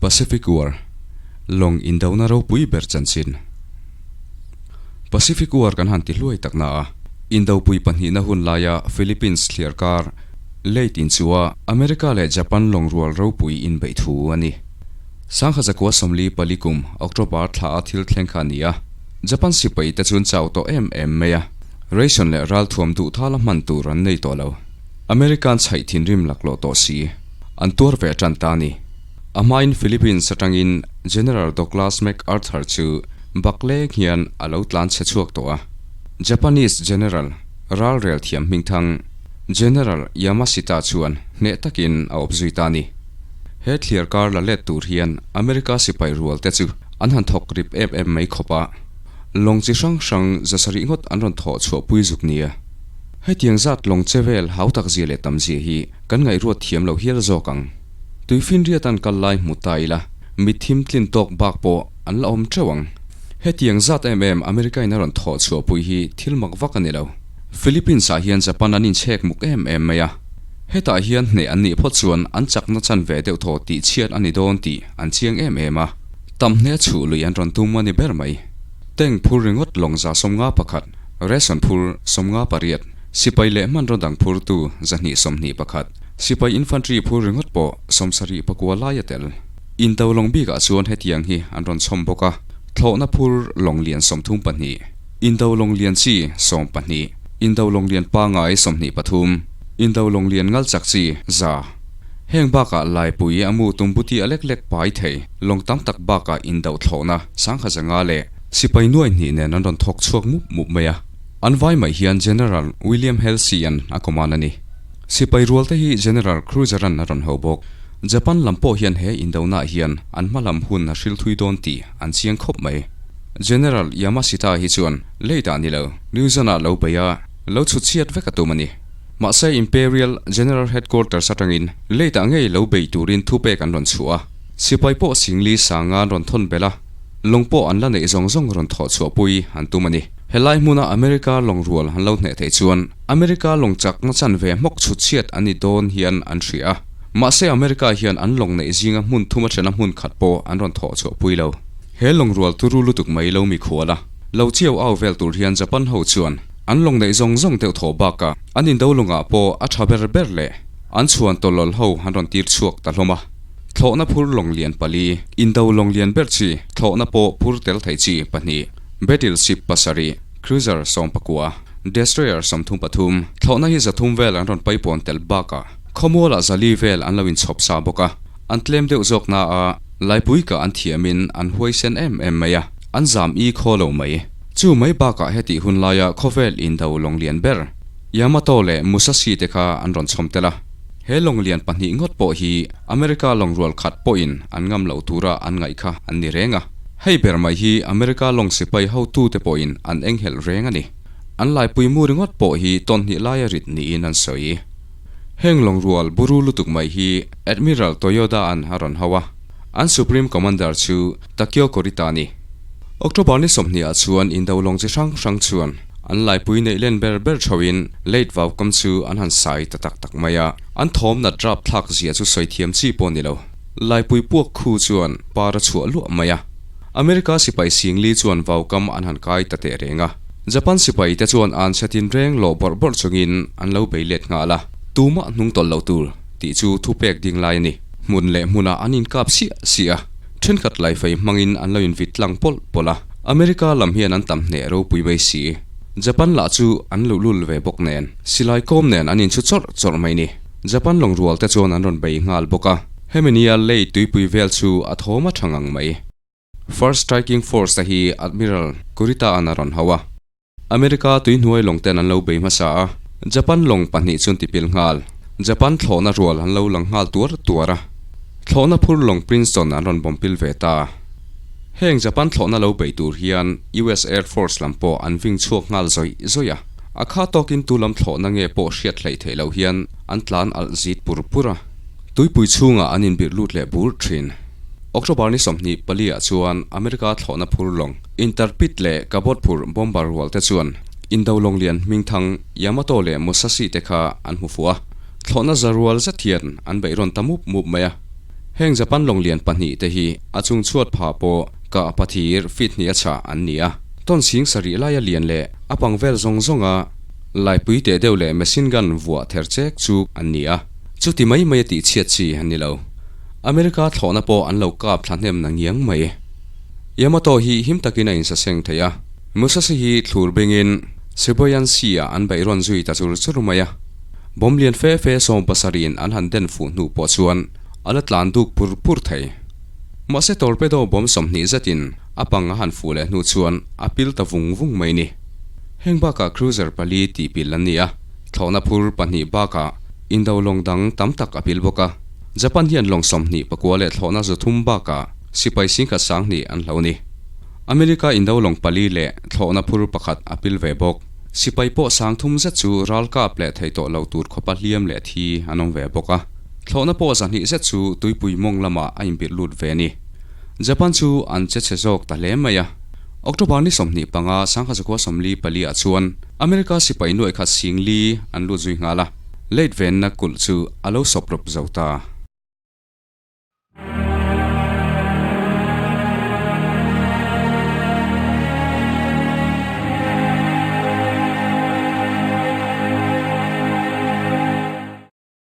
Pacific War, Lawng indona ropui ber chanchin. Pacific War kan han ti hluai tak na a, indopui pahnihna hun laia Philippines thliar kar late inchua America leh Japan lawng rual ropui inbeih thu a ni. Sangha zakua 44 kum October thla a thil thleng kha a ni a, Japan sipai te chuan chau tawh em em mai a, ration leh ralthuam duh thala hman tur an nei tawh lo. American chhaih thinrim laklawh tawh si, an tuar ve tan ta a ni. A hmain Philippines atangin General Douglas MacArthur chu bakleng hian a lo tlan chhe chhuak tawh a. Japanese General ralrel thiam hmingthang General Yamashita chuan hneh takin a awp zui ta a ni. He thliar kar la let tur hian America sipai rual te chu an han thawk rip em em mai khawp a, lawng chi hrang hrang 700 ngawt an rawn thawh chhuahpui zuk nia. Hetiang zat lawng che vel hau tak zia leh tam zia hi kan ngaihruat thiam lo hial zawk ang. Tuifinriat an kal lai hmu ta ila, mitthim tlin tawk bak pawh an la awm teuh ang. Hetiang zat em em America in a rawn thawh chhuahpui hi thil mak vak a ni lo. Philippines ah hian Japan an inchhek muk em em mai a. Hetah hian hneh an nih phawt chuan an chakna chan ve deuh thaw tih chhiat a ni dawn tih an chiang em em a. Tam hne chhuh lui an rawn tum a ni ber mai. Tank phur ringawt lawng 51, ration phur 58, sipai leh hmanraw dang phurtu 221, Sipai infantry phur ringawt pawh 79 lai a tel. Indo lawng bikah chuan hetiang hi an rawn chhawm bawk a, thlawhna phur lawng lian 32, Indo lawng lian chi 12, Indo lawng lian pangai 23, Indo lawng lian ngal chak chi 100. Heng bakah Laipui a mu tumbuti a lek lek pai thei lawng tam tak bakah Indo thlawhna 1500 leh sipai 2000 nen an rawn thawk chhuak mup mup mai a. An vai mai hian General William Halsey-a'n a command a ni. Sipai rual te hi General Cruiser-a'n a rawn ho bawk. Japan lam pawh hian he indona hian an hma lam hun a hril thui dawn tih an chiang khawp mai. General Yamashita hi chuan late ah ni lo, Luzon-ah lo bei a, lo chhut chhiat vek a tum a ni. Mahse Imperial General Headquarters atangin late ah ngei lo bei turin thupek an rawn chhuah a. Sipai pawh singli sanga an rawn thawn belh a, lawng pawh an la neih zawng zawng rawn thawh chhuahpui an tum a ni. Helai hmuna America lawng rual an lo hneh theih chuan America lawng chakna chanve hmawk chhut chhiat an ni dawn hian an hria a. Mahse America hian an lawng neih zinga hmun thum a thena hmun khat pawh an rawn thawh chhuahpui lo. He lawng rual turu lutuk mai lo mikhual a, lo chiau au vel tur hian Japan ho chuan an lawng neih zawng zawng deuh thawh bakah an indo lawngah pawh a tha ber ber leh an chhuan tawlawl ho an rawn tir chhuak ta hlawm a. Thlawhna phur lawng lian pali, indo lawng lian ber chi, thlawhna pawh phur tel thei chi pahnih, battleship pasarih, cruiser 19, Destroyer 33, thlawhna hi 300 vel an rawn paipawn tel bakah khawmualah 400 vel an lo inchhawp sa bawk a, an tlem deuh zawk na a, laipui kah an thiamin an huaisen em em mai a, an zam i khaw lo mai. Chu mai bakah hetih hun laia khawvel indo lawng lian ber Yamato leh Musashi te kha an rawn chhawm tel a, he lawng lian pahnih ngawt pawh hi America lawng rual khat pawhin an ngam loh tura an ngaih kha an ni reng a, hei ber mai hi America lawng sipai hotute pawhin an enghelh reng a ni. An laipui mu ringawt pawh hi tawn hnih laia rit niin an sawi. Heng lawng rual buru lutuk mai hi Admiral Toyoda-a'n a rawn hau a, an Supreme Commander chu Takeo Kurita a ni. October ni 20 ah chuan indo lawng chi hrang hrang chuan an laipui neih len ber ber theuhin late vaukam chu an han sai ta tak tak mai a, an thawm nat rap thlak zia chu sawi thiam chi pawh ni lo. Laipui puak khu chuan par a chhuah luah mai a. America sipai singli chuan vaukam an han kai ta teh reng a. Japan sipai te chuan an chhe tin reng lawh bawrh bawrh chungin an lo bei let nghal a, tumah hnung tawlh lo tur tih chu thupek ding lai a ni. Hmun leh hmunah an inkap siah siah a, thenkhat laifei hmangin an lo invit tlang pawlh pawlh a. America lam hian an tam hneh ropui mai si. Japan lah chu an luhlul ve bawk nen, silai kawm nen an inchhu chawrh chawrh mai ni. Japan lawng rual te chuan an rawn bei nghal bawk a, hemi nia lei tuipui vel chu a thawm a tha ngang mai. First Striking Force te hi Admiral Kurita-a'n a rawn hau a. America tuihnuai lawng ten an lo bei hmasa a, Japan lawng pahnih chuan tipil nghal. Japan thlawhna rual an lo lang nghal tuar tuar a. Thlawhna phur lawng Princeton an rawn bawmpil ve ta. Heng Japan thlawhna lo bei tur hian US Air Force lam pawh an ving chhuak nghal zawih zawih a. A kha tawkin tu lam thlawhna nge pawh hriat hleih theih loh hian an tlan alh zit pur pur a. Tuipui chhungah an inbirh lut leh bur thin. October ni 24 ah chuan America thlawhna phur lawng Interpit leh Cabot phur bomber rual te chuan Indo lawng lian hmingthang Yamato leh Musashi te kha an hmu fuh a, thlawhna za rual zet hian an beih rawn ta mup mup mai a. Heng Japan lawng lian pahnihte hi a chung chhuat phah pawh kah pathir feet hnih a chhah an ni a. Tawn sing sarih laia lian leh a pang vel zawng zawnga laipui teh deuh leh machine gun vuah ther chek chu an ni a. Chuti mai mai a tih chhiat chi an ni lo. America thlawhna pawh an lo kap thla hnem na ngiang mai. Yamato hi him takin a insaseng thei a. Musashi hi thlur bengin Sibuyan Sea ah an beih rawn zui ta chur chur mai a. Bomb lian fe fe 70 in an han den fuh hnu pawh chuan a la tlan duk pur pur thei. Mahse torpedo bomb 20 zetin a pang a han fuh leh hnu chuan a pil ta vung vung mai ni. Heng bakah cruiser pali tih pil an ni a, thlawhna phur pahnih bakah indo lawng dang tam tak a pil bawk a. Japan hian lawng 29 leh thlawhna 300 bakah sipai singkhat 2000 an hlo ni. America indo lawng pali leh thlawhna phur pakhat a pil ve bawk. Sipai pawh 3000 zet chu ral kap leh thei tawh lo tur khawpa hliam leh thi an awm ve bawk a. Thlawhna pawh 200 zet chu tuipui mawng lamah a inbirh lut ve a ni. Japan chu an che chhe zawk ta hle mai a. October ni 25, 1944 ah chuan America sipai nuaih khat 4000 an lut zui nghal a. Late venna kulh chu a lo sawp rawp zo ta.